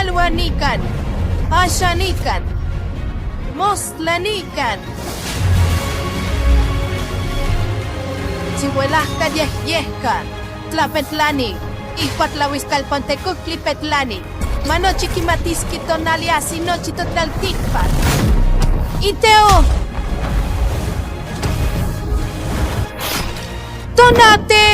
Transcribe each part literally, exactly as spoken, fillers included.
Alwanikan, axanikan, mostlanikan. Chiuelahka yejyejka, tlapetlani, ijkuak tlauiskalpan tekuktli petlani, ma nochi kimatiski tonali ajsi nochi totlaltikpak. Iteo. Tonati.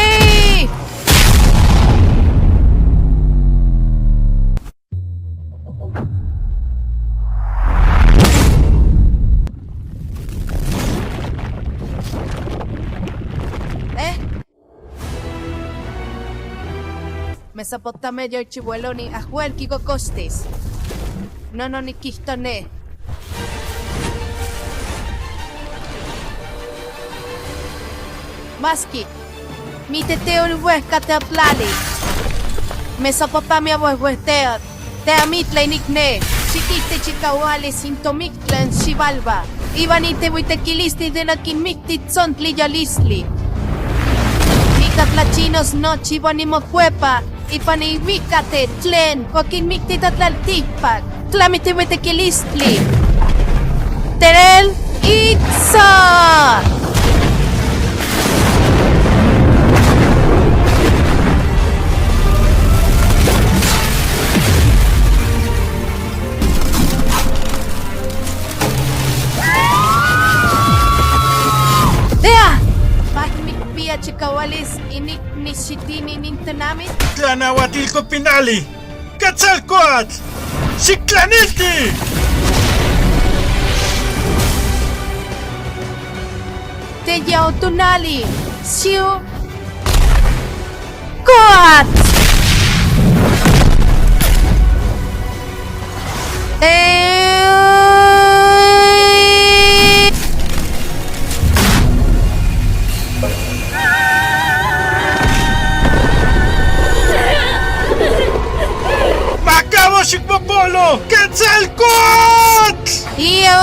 Eh? Mesopotamia yolchiueloni, ajuel kikokoxtis. Nono nikijtone. Maski miteteol wehka teotlali. Mesopotamia wehwehteotl, te amitla inikne, xikijte chikaualis intomiktlan Xibalba, iuan iteuitekilisli de nokinmikti tsontli yolistli. Nikatlachinos nochi iuan nimokuepa ipan iuikate tlen okinmikti totlaltikpak. Tlamiteuitekilistli. Terel Itsa. Tea. Pahmikpia chikaualis inik nixitini nintenamit. Tlanauatilkopinali. ¡Quetzalcoatl! ¡Xiktlanilti! Teyaotonali, xiu. ¡Coatl! Eh. ¡Macabo xikpopolo! ¡Quetzalcoatl! ¡Io!